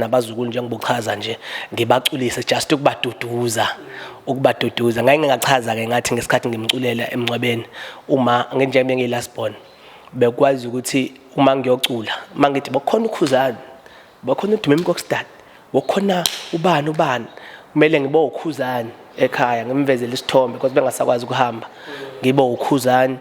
Nabazukulu njengoba uchaza nje ngibaculise just ukubaduduza ukubaduduza. Ngake ngingachaza ke ngathi ngesikhathi ngimculela emncwabeni uma nginjengoba ngiyi-last born, bekwazi ukuthi uma ngiyocula uma ngithi bokukhona uKhuzani, bokukhona uDumi Mkokstad, bokukhona ubani ubani, kumele ngibe uKhuzani ekhaya ngimvezele isithombe because bengasakwazi ukuhamba, ngibe uKhuzani.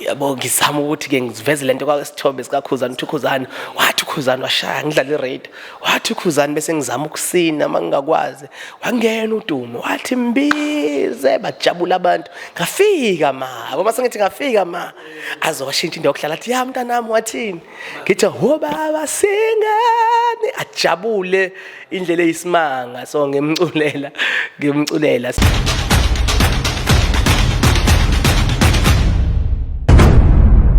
Yabo, ngizama ukuthi ke ngiveze lento kwasithombe sikaKhuzani, uthi uKhuzani wathi, uKhuzani washaya, ngidlala iradio, wathi uKhuzani, bese ngizama ukusina uma ngingakwazi, wangena uDumo wathi mbize, bajabula abantu, ngafika ma, yabo, mase ngithi ngafika ma, azoshintsha indawo yokuhlala, athi ya mntanami wathini, ngithi ho baba singane, ajabule indlela eyisimanga. So ngimculela ngimculela.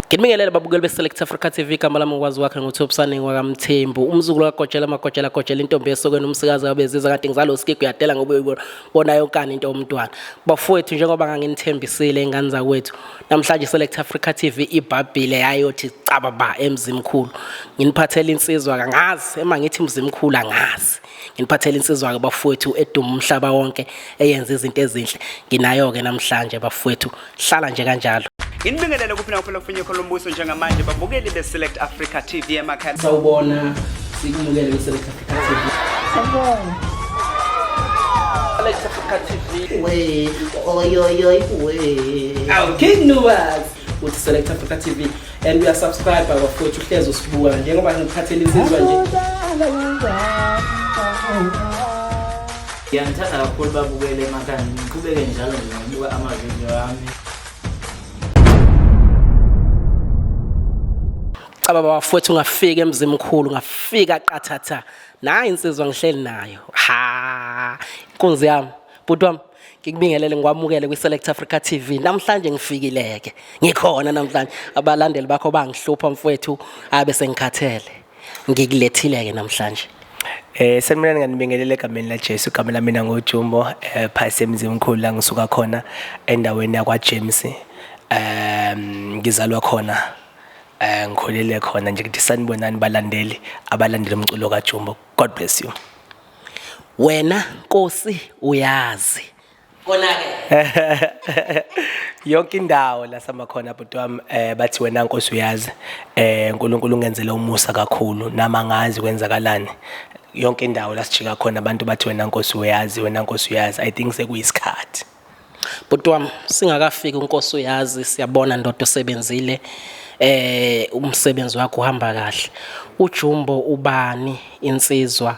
Nginibingelele babukeli be-Select Africa TV. Igama lami ngikwazi wakhe nguThobisane wakaMthembu, umzukulu kaGojela Magojela Gojela, intombi esokweni, umsikazi wabezizwe kade ngizalo uSkigu uyadela ngoba uyibona yonkana into yomntwana. Bafowethu, njengoba nganginithembisile ingane zakwethu, namhlanje Select Africa TV ibhabhile yayothi caba ba eMzimkhulu. Nginiphathela insizwa, kangazi ema ngithi Mzimkhulu angazi. Nginiphathela insizwa ke bafowethu eduma umhlaba wonke, eyenza izinto ezinhle. Nginayo ke namhlanje bafowethu, hlala nje kanjalo. Nginibingelele kuphi nakuphi lokufinye khona umbuso njengamanje, babukeli be-Select Africa TV emakhaya. Sawubona, sikumukele kwi-Select Africa TV. Sawubona. Select Africa TV. We, oyoyoy, we. Awu King Nuwas. Uthi Select Africa TV and we are subscribe bafowethu, uhlezi usibuka njengoba ngiphathele insizwa nje. Ngiyanithanda kakhulu babukele emakhaya, ngiqhubeke njalo nje ngokubuka amavidiyo ami. Caba bafowethu, ngafika eMzimkhulu, ngafika qathatha. Nayi insizwa ngihleli nayo. Ha, inkunzi yami. Bhuti wami, ngikubingelele ngikwamukele kwi-Select Africa TV. Namhlanje ngifikile-ke. Ngikhona namhlanje. Abalandeli bakho bangihlupha mfowethu, abe sengikhathele. Ngikulethile-ke namhlanje. Sanibonani, nganibingelela egameni la Jesu. Igama lami mina nguJumbo, phasi eMzimkhulu la ngisuka khona endaweni yakwa James. Ngizalwa khona, ngikhulele khona nje. Ngithi sanibonani balandeli abalandela umculo kaJumbo. God bless you. Wena Nkosi uyazi. Kona-ke. Yonke indawo la sihamba khona bhuti wami, bathi wena Nkosi uyazi. uNkulunkulu ungenzele umusa kakhulu, nami angazi kwenzakalani. Yonke indawo la sijika khona abantu bathi wena Nkosi uyazi, wena Nkosi uyazi. I think sekuyisikhathi. Bhuti wami, singakafiki uNkosi uyazi, siyabona ndoda osebenzile, umsebenzi wakho uhamba kahle. UJumbo ubani insizwa?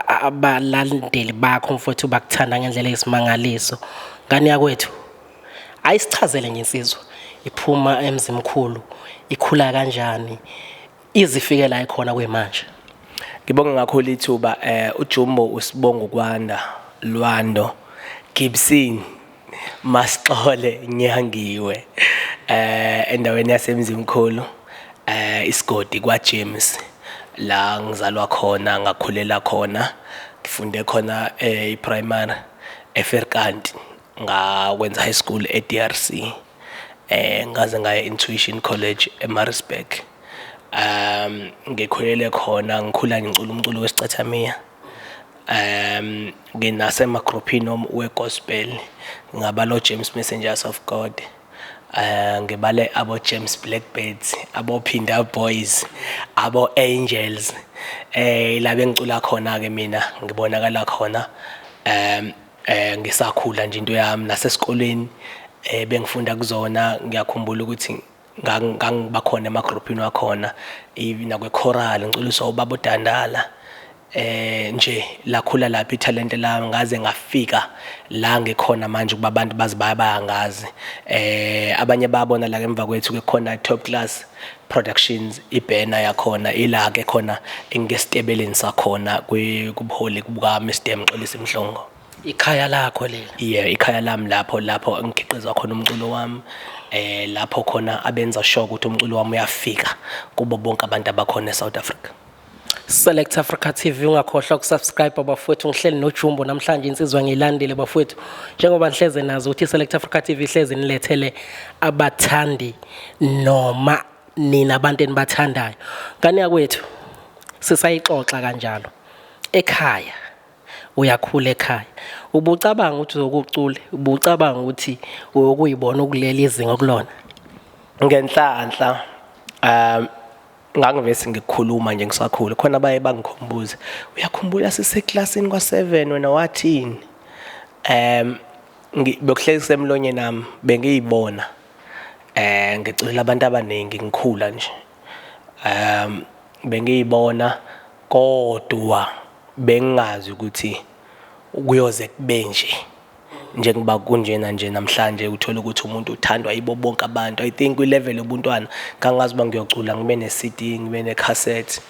Abalandeli bakho mfowethu bakuthanda ngendlela eyisimangaliso. Ngane yakwethu, ayisichazele nje insizwa iphuma eMzimkhulu, ikhula kanjani, izifike la ikhona kuyimanje. Ngibonga kakhulu ithuba. uJumbo usibonga ukwanda Lwando Gibson Masixole Nyangiwe, endaweni yaseMzimkhulu, isigodi kwa James la ngizalwa khona, ngakhulela khona, ngifunde khona iprimary eVierkant, ngakwenza high school eDRC, ngaze ngaya Intuition College eMaritzburg. Ngikhulele khona, ngikhula ngicula umculo wesicathamiya. Nginasemagroupini we-gospel, ngabala o-James Messengers of God, ngibale abo James Blackbirds, abo Phinda Boys, abo Angels, la bengicula khona ke mina, ngibonakala khona ngisakhula nje into yami nasesikoleni bengifunda kuzona. Ngiyakhumbula ukuthi ngangiba khona emagroupini wakhona nakwe-choral, ngiculiswa ubaba uDandala. Nje lakhula lapha ithalente lami ngaze ngafika la ngikhona manje ukuba abantu bazi bayangazi. Abanye babona la emva kwethu ke khona Top Class Productions, ibhena yakhona ila ke khona engesitebeleni sakhona kubuholi kubuka Mr Mxolisi Mhlongo. Ikhaya lakho leli? Yeah, ikhaya lami lapho ngikhiqiza khona umculo wami, lapho khona abenza sure ukuthi umculo wami uyafika kubo bonke abantu abakhona eSouth Africa. Select Africa TV, ungakhohlwa ukusubscribe bafowethu. Ngihleli noJumbo namhlanje, insizwa ngiyilandile bafowethu, njengoba nihleze nazo ukuthi Select Africa TV ihlezi nilethele abathandi noma nina abantu enibathandayo. Ngane yakwethu, Sisayixoxa kanjalo. Ekhaya uyakhula ekhaya. Ubucabanga ukuthi uzokucula, ubucabanga ukuthi uyokuyibona ukuleli izinga okulona. Ngenhlanhla ngangivese ngikhuluma nje ngisakhula khona baye bangikhumbuza, uyakhumbula siseklasini kwa-7 wena wathini? Bekuhlezi kusemlonyeni nami, bengiyibona ngiculela abantu abaningi ngikhula nje. Bengiyibona kodwa bengingazi ukuthi kuyoze kube nje njengoba kunjena nje namhlanje, uthola ukuthi umuntu uthandwa yibo bonke abantu. I think kwi-level yobuntwana ngangazi uba ngiyocula ngibe ne-CD, ngibe ne-cassette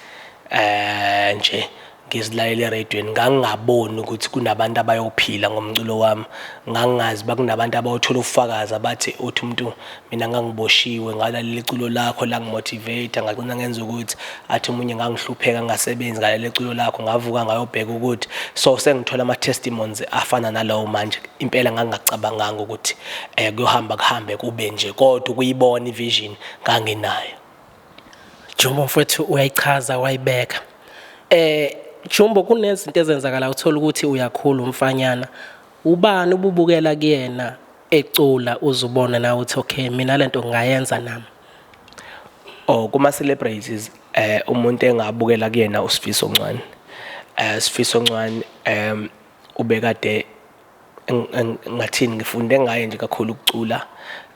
nje ngizilalela eradweni. Ngangingaboni ukuthi kunabantu abayophila ngomculo wami, ngangingazi uba kunabantu abayothola ubufakazi abathi uthi umuntu mina ngangiboshiwe ngalalela iculo lakho langimotivate ngagcina ngenza ukuthi, athi omunye ngangihlupheka ngingasebenzi ngalalela iculo lakho ngavuka ngayobheka ukuthi. So sengithola ama-testimonies afana nalawo manje. Impela ngangingacabanganga ukuthi kuyohamba kuhambe kube nje, kodwa ukuyibona i-vision nganginayo. Jumbo mfowethu uyayichaza wayibeka. Jumbo, kunezinto ezenzakala uthola ukuthi uyakhula umfanyana. Ubani ububukela kuyena ecula uzubona nawe uthi okay mina lento ngingayenza nami? Oh, kuma celebrities umuntu engabukela kuyena uSifiso Ncwane. Sifiso Ncwane ubekade ngathini, ngifunde ngaye nje kakhulu ukucula,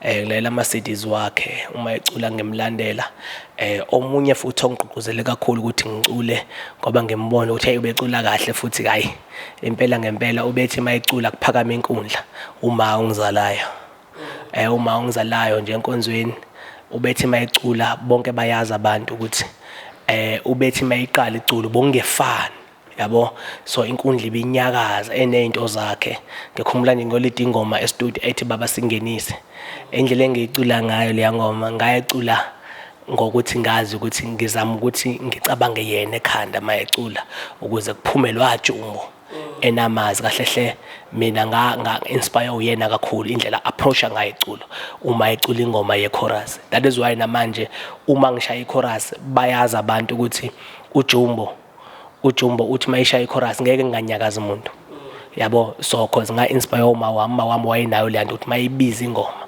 ngilalela ama CDs wakhe uma ecula ngimlandela. Omunye futhi ongigqugquzele kakhulu ukuthi ngicule ngoba ngimbona ukuthi hey ubecula kahle futhi, hayi impela ngempela ubethi mayecula kuphakama inkundla, uma ongizalayo. Uma ongizalayo nje enkonzweni ubethi mayecula bonke bayazi abantu ukuthi ubethi mayiqala iculo bokungefani, yabo. So inkundla ibinyakaza enezinto zakhe. Ngikhumbula nje ngolida ingoma e-studio ethi Baba Singenise. Indlela engiyicula ngayo leya ngoma ngayicula ngokuthi ngazi ukuthi ngizama ukuthi ngicabange yena ekhanda mayecula ukuze kuphume lwajumbo enamazi. Kahle hle mina nga inspire uyena kakhulu indlela approacha ngayo iculo uma ecula ingoma ye chorus. That is why namanje uma ngishaya i-chorus bayazi abantu ukuthi uJumbo uthi mayishaya i-chorus ngeke nginganyakazi umuntu, yabo. So cause nga inspire uma wami, uma wami wayenayo le nto ukuthi mayibiza ingoma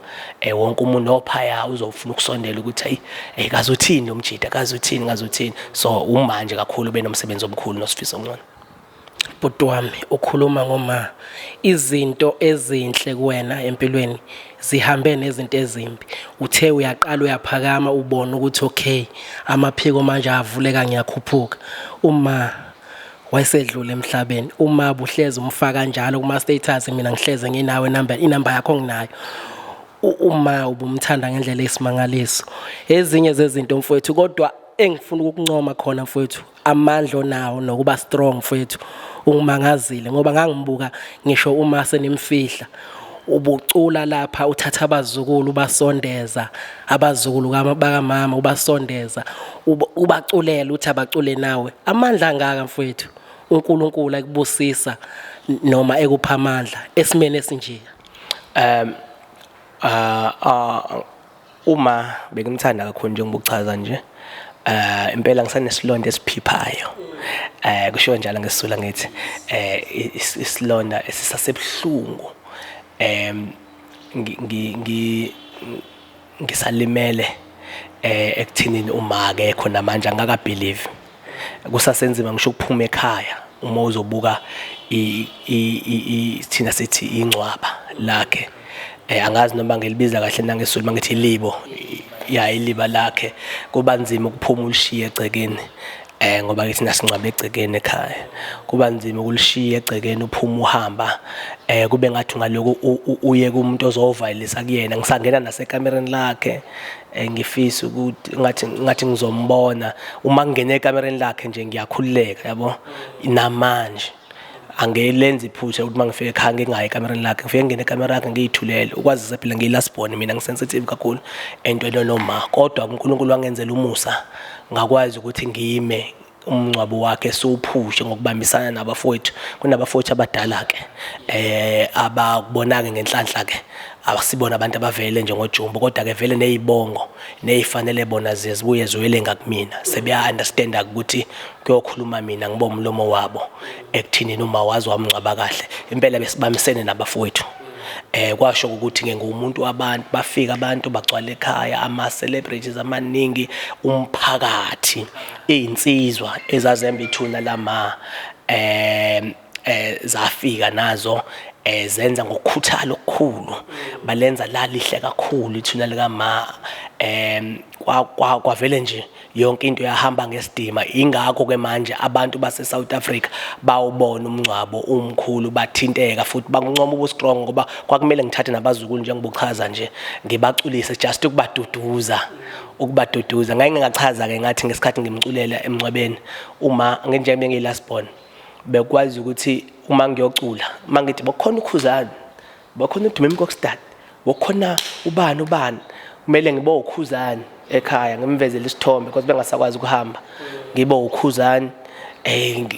wonke umuntu ophaya uzofuna ukusondela ukuthi hey hey kaze uthini lo mjida, kaze uthini, kaze uthini. So umanje kakhulu benomsebenzi omkhulu noSifiso Ncwane. Bhuti wami ukhuluma ngoma, izinto ezinhle kuwena empilweni zihambe nezinto ezimbi. Uthe uyaqala uyaphakama ubona ukuthi okay amaphiko manje avuleka ngiyakhuphuka, uma wayesedlule emhlabeni. Uma buhlezi umfaka kanjalo kuma status, mina ngihleze nginawe number, inamba yakho nginayo. Uma ubumthanda ngendlela esimangaliso. Ezinye zezinto mfowethu, kodwa engifuna ukukuncoma khona mfowethu, amandla onawo nokuba strong mfowethu, ungimangazile ngoba ngangibuka ngisho uma senimfihla ubucula lapha uthatha abazukulu ubasondeza, abazukulu bakamama ubasondeza, ubaculela uthi abacule nawe. Amandla angaka mfowethu, uNkulunkulu ekubusisa noma ekupha amandla esimeni esinje. Uma bengimthanda kakhulu njengoba uchaza nje, impela ngisanesilonda esiphiphayo. Kushiwo njalo ngesisula ngithi isilonda esisasebuhlungu. Ngisalimele ekuthinini uma akekho namanje angaka believe. Kusasenzima ngisho ukuphuma ekhaya uma uzobuka thina sithi ingcwaba lakhe. Angazi noma ngilibiza kahle nangesizulu mangithi ilibo, ya iliba lakhe. Kuba nzima ukuphuma ulishiye egcekeni ngoba ke thina singcwabe egcekeni ekhaya. Kuba nzima ukulishiya egcekeni uphuma uhamba, kube ngathi ungaloku uye kumuntu ozovalelisa kuyena. Ngisangena nasekamereni lakhe, ngifisa ukuthi ngathi ngizombona. Uma ngingena ekamereni lakhe nje ngiyakhululeka, yabo. Namanje angilenzi iphutha ukuthi mangifika ekhaya ngingayi ekamereni lakhe, ngifike ngingene ekamereni lakhe ngiyithulele. Ukwazisa phela ngiyi-last born mina, ngisensitive kakhulu entweni noma, kodwa uNkulunkulu wangenzela umusa ngakwazi ukuthi ngime umngcwabo wakhe siwuphushe ngokubambisana nabafowethu. Kunabafowethu abadala ke abakubona ke ngenhlanhla ke Asibona abantu abavele njengojumbo, kodwa ke vele nezibongo nezifanele bona zibuye ziwele ngakumina. Sebeya understand ukuthi kuyokhuluma mina, ngibe umlomo wabo ekuthinini uma wazi wamngcwaba kahle. Impela besibambisene nabafowethu. Kwasho ukuthi ke ngumuntu wabantu, bafika abantu bagcwala ekhaya, ama celebrities amaningi, umphakathi, izinsizwa ezazemba ithuna lama zafika nazo, zenza ngokukhuthala okukhulu, balenza lalihle kakhulu ithuna likama. Kwavele nje yonke into yahamba ngesidima. Ingakho ke manje abantu base South Africa bawubona umngcwabo umkhulu, bathinteka futhi bakuncoma ubu-strong, ngoba kwakumele ngithathe nabazukulu njengobuchaza nje, ngibaculise just ukubaduduza, ukubaduduza. Ngake ngachaza ke ngathi ngesikhathi ngimculela emngcwabeni, uma njengoba ngiyi-last born, bekwazi ukuthi uma ngiyocula, uma ngithi bokukhona uKhuzani, bokhona uDumi Mkokstad, bokhona ubani ubani, kumele ngibe uKhuzani ekhaya, ngimvezele isithombe because bengasakwazi ukuhamba, ngibe uKhuzani.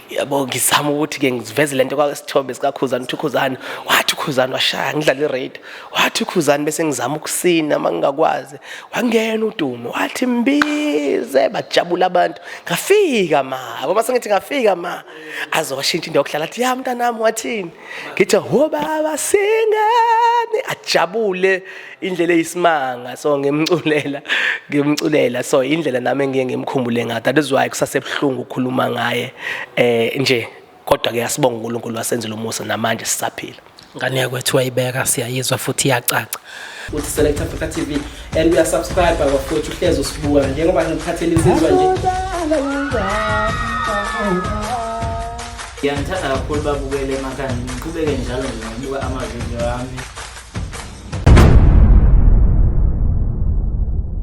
Yabo, ngizama ukuthi ke ngiveze lento kwasithombe sikaKhuzani, uthi uKhuzani wathi, uKhuzani washaya, ngidlala i-radio, wathi uKhuzani, bese ngizama ukusina mangingakwazi, wangena uDumo wathi mbize, bajabula abantu. Ngafika ma, yabo, mase ngithi ngafika ma, azowashintsha indawo yokuhlala, athi ya mntanami wathini, ngithi ho baba singane, ajabule indlela eyisimanga. So ngimculela, ngimculela, so indlela nami engiye ngimkhumbule ngayo. That is why kusasebuhlungu ukukhuluma ngaye nje, kodwa ke asibonga uNkulunkulu wasenzela umusa, namanje sisaphila. Ngane yakwethu, wayibeka, siyayizwa futhi iyacaca. Uthi Select Africa TV and uyasubscribe bafowethu, uhlezi usibuka njengoba ngikuphathela insizwa nje. Ngiyanithanda kakhulu babukele emakhaya, ngiqhubeke njalo nje ngokubuka amavidiyo ami.